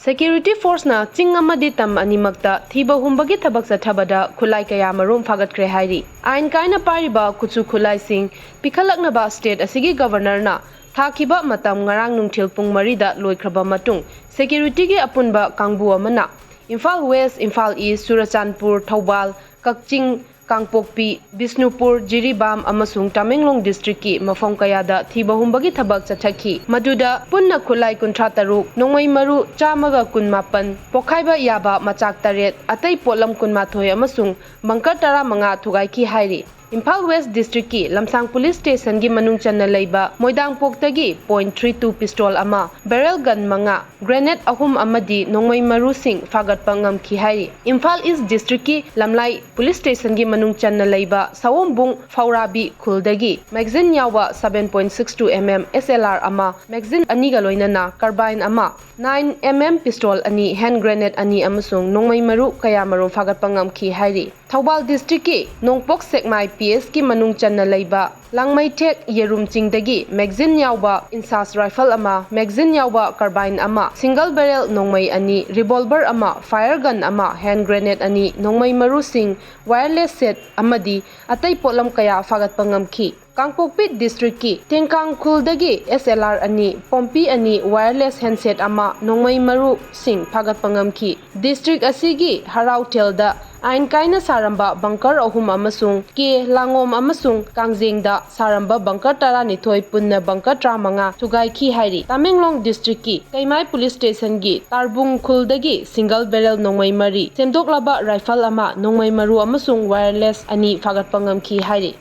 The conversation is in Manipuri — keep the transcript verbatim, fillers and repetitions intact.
Security forceꯅ ꯆꯤꯡ ꯑꯃꯗꯤ ꯇꯝ ꯑꯅꯤꯃꯛꯇ ꯊꯤꯕ ꯍꯨꯝꯕꯒꯤ ꯊꯕꯛ ꯆꯠꯊꯕꯗ ꯈꯨꯠꯂꯥꯏ ꯀꯌꯥ ꯃꯔꯨꯝ ꯐꯥꯒꯠꯈ꯭ꯔꯦ ꯍꯥꯏꯔꯤ꯫ ꯑꯥꯏꯟ ꯀꯥꯏꯅ ꯄꯥꯏꯔꯤꯕ ꯈꯨꯠꯁꯨ ꯈꯨꯠꯂꯥꯏꯁꯤꯡ ꯄꯤꯈꯠꯂꯛꯅꯕ state ꯑꯁꯤꯒꯤ governorꯅ ꯊꯥꯈꯤꯕ ꯃꯇꯝ ꯉꯔꯥꯡ ꯅꯨꯡꯊꯤꯜ ꯄꯨꯡ ꯃꯔꯤꯗ ꯂꯣꯏꯈ꯭ꯔꯕ ꯃꯇꯨꯡ, securityꯒꯤ ꯑꯄꯨꯟꯕ ꯀꯥꯡꯕꯨ ꯑꯃꯅ ꯏꯝꯐꯥꯜ West, ꯏꯝꯐꯥꯜ East, ꯆꯨꯔꯆꯥꯟꯄꯨꯔ, ꯊꯧꯕꯥꯜ, ꯀꯛꯆꯤꯡ, ꯀꯥꯡꯄꯣꯛꯄꯤ, ꯕꯤꯁꯅꯨꯄꯨꯔ, ꯖꯤꯔꯤꯕꯥꯝ ꯑꯃꯁꯨꯡ ꯇꯃꯦꯡꯂꯣꯡ districtꯀꯤ ꯃꯐꯝ ꯀꯌꯥꯗ ꯊꯤꯕ ꯍꯨꯝꯕꯒꯤ ꯊꯕꯛ ꯆꯠꯊꯈꯤ꯫ ꯃꯗꯨꯗ ꯄꯨꯟꯅ ꯈꯨꯠꯂꯥꯏ ꯀꯨꯟꯊ꯭ꯔꯥ ꯇꯔꯨꯛ, ꯅꯣꯡꯃꯩ ꯃꯔꯨ ꯆꯥꯝꯃꯒ ꯀꯨꯟꯃꯥꯄꯟ, ꯄꯣꯈꯥꯏꯕ ꯌꯥꯕ ꯃꯆꯥꯛ ꯇꯔꯦꯠ, ꯑꯇꯩ ꯄꯣꯠꯂꯝ ꯀꯨꯟꯃꯥꯊꯣꯏ ꯑꯃꯁꯨꯡ bunker ꯇꯔꯥꯃꯉꯥ ꯊꯨꯒꯥꯏꯈꯤ ꯍꯥꯏꯔꯤ꯫ ꯏꯝꯐꯥꯜ West districtꯀꯤ ꯂꯝꯁꯥꯡ police stationꯒꯤ ꯃꯅꯨꯡ ꯆꯟꯅ ꯂꯩꯕ ꯃꯣꯏꯗꯥꯡꯄꯣꯛꯇꯒꯤ point three two pistol ꯑꯃ, barrel gun ꯃꯉꯥ, grenade ꯑꯍꯨꯝ ꯑꯃꯗꯤ ꯅꯣꯡꯃꯩ ꯃꯔꯨꯁꯤꯡ ꯐꯥꯒꯠꯄ ꯉꯝꯈꯤ ꯍꯥꯏꯔꯤ꯫ ꯏꯝꯐꯥꯜ East districtꯀꯤ ꯂꯝꯂꯥꯏ police stationꯒꯤ ꯃꯅꯨꯡ ꯆꯟꯅ ꯂꯩꯕ ꯁꯑꯣꯝꯕꯨꯡ ꯐꯧꯔꯥꯕꯤ ꯈꯨꯜꯗꯒꯤ magazine ꯌꯥꯎꯕ seven point six two mm SLR ꯑꯃ, magazine ꯑꯅꯤꯒ ꯂꯣꯏꯅꯅ carbine ꯑꯃ, nine mm pistol ꯑꯅꯤ, hand grenade ꯑꯅꯤ ꯑꯃꯁꯨꯡ ꯅꯣꯡꯃꯩ ꯃꯔꯨ ꯀꯌꯥꯃꯔꯨꯝ ꯐꯥꯒꯠꯄ ꯉꯝꯈꯤ ꯍꯥꯏꯔꯤ꯫ ꯊꯧꯕꯥꯜ districtꯀꯤ ꯅꯣꯡꯄꯣꯛ ꯁꯦꯛꯃꯥꯏ PSꯀꯤ ꯃꯅꯨꯡ ꯆꯟꯅ ꯂꯩꯕ ꯂꯥꯡꯃꯩꯊꯦꯛ ꯌꯦꯔꯨꯝ ꯆꯤꯡꯗꯒꯤ magazine ꯌꯥꯎꯕ INSAS rifle ꯑꯃ, magazine ꯌꯥꯎꯕ carbine ꯑꯃ, single barrel ꯅꯣꯡꯃꯩ ꯑꯅꯤ, revolver ꯑꯃ, fire gun ꯑꯃ, hand grenade ꯑꯅꯤ, ꯅꯣꯡꯃꯩ ꯃꯔꯨꯁꯤꯡ, wireless set ꯑꯃꯗꯤ ꯑꯇꯩ ꯄꯣꯠꯂꯝ ꯀꯌꯥ ꯐꯥꯒꯠꯄ ꯉꯝꯈꯤ꯫ ꯀꯥꯡꯄꯣꯛꯄꯤ districtꯀꯤ ꯇꯦꯡꯀꯥꯡ ꯈꯨꯜꯗꯒꯤ SLR ꯑꯅꯤ, ꯄꯣꯝꯄꯤ ꯑꯅꯤ, wireless handset ꯑꯃ, ꯅꯣꯡꯃꯩ ꯃꯔꯨꯁꯤꯡ ꯐꯥꯒꯠꯄ ꯉꯝꯈꯤ꯫ District ꯑꯁꯤꯒꯤ ꯍꯔꯥꯎꯊꯦꯜꯗ ꯑꯥꯏꯟ ꯀꯥꯏꯅ ꯁꯥꯔꯝꯕ bunker ꯑꯍꯨꯝ ꯑꯃꯁꯨꯡ ꯀꯦ ꯂꯥꯡꯉꯣꯝ ꯑꯃꯁꯨꯡ ꯀꯥꯡꯖꯦꯡꯗ ꯁꯥꯔꯝꯕ bunker ꯇꯔꯥꯅꯤꯊꯣꯏ, ꯄꯨꯟꯅ bunker ꯇꯔꯥꯃꯉꯥ ꯊꯨꯒꯥꯏꯈꯤ ꯍꯥꯏꯔꯤ꯫ ꯇꯃꯦꯡꯂꯣꯡ districtꯀꯤ ꯀꯩꯃꯥꯏ police stationꯒꯤ ꯇꯥꯔꯕꯨꯡ ꯈꯨꯜꯗꯒꯤ single barrel ꯅꯣꯡꯃꯩ ꯃꯔꯤ, ꯁꯦꯝꯗꯣꯛꯂꯕ rifle ꯑꯃ, ꯅꯣꯡꯃꯩ ꯃꯔꯨ ꯑꯃꯁꯨꯡ wireless ꯑꯅꯤ ꯐꯥꯒꯠꯄ ꯉꯝꯈꯤ ꯍꯥꯏꯔꯤ꯫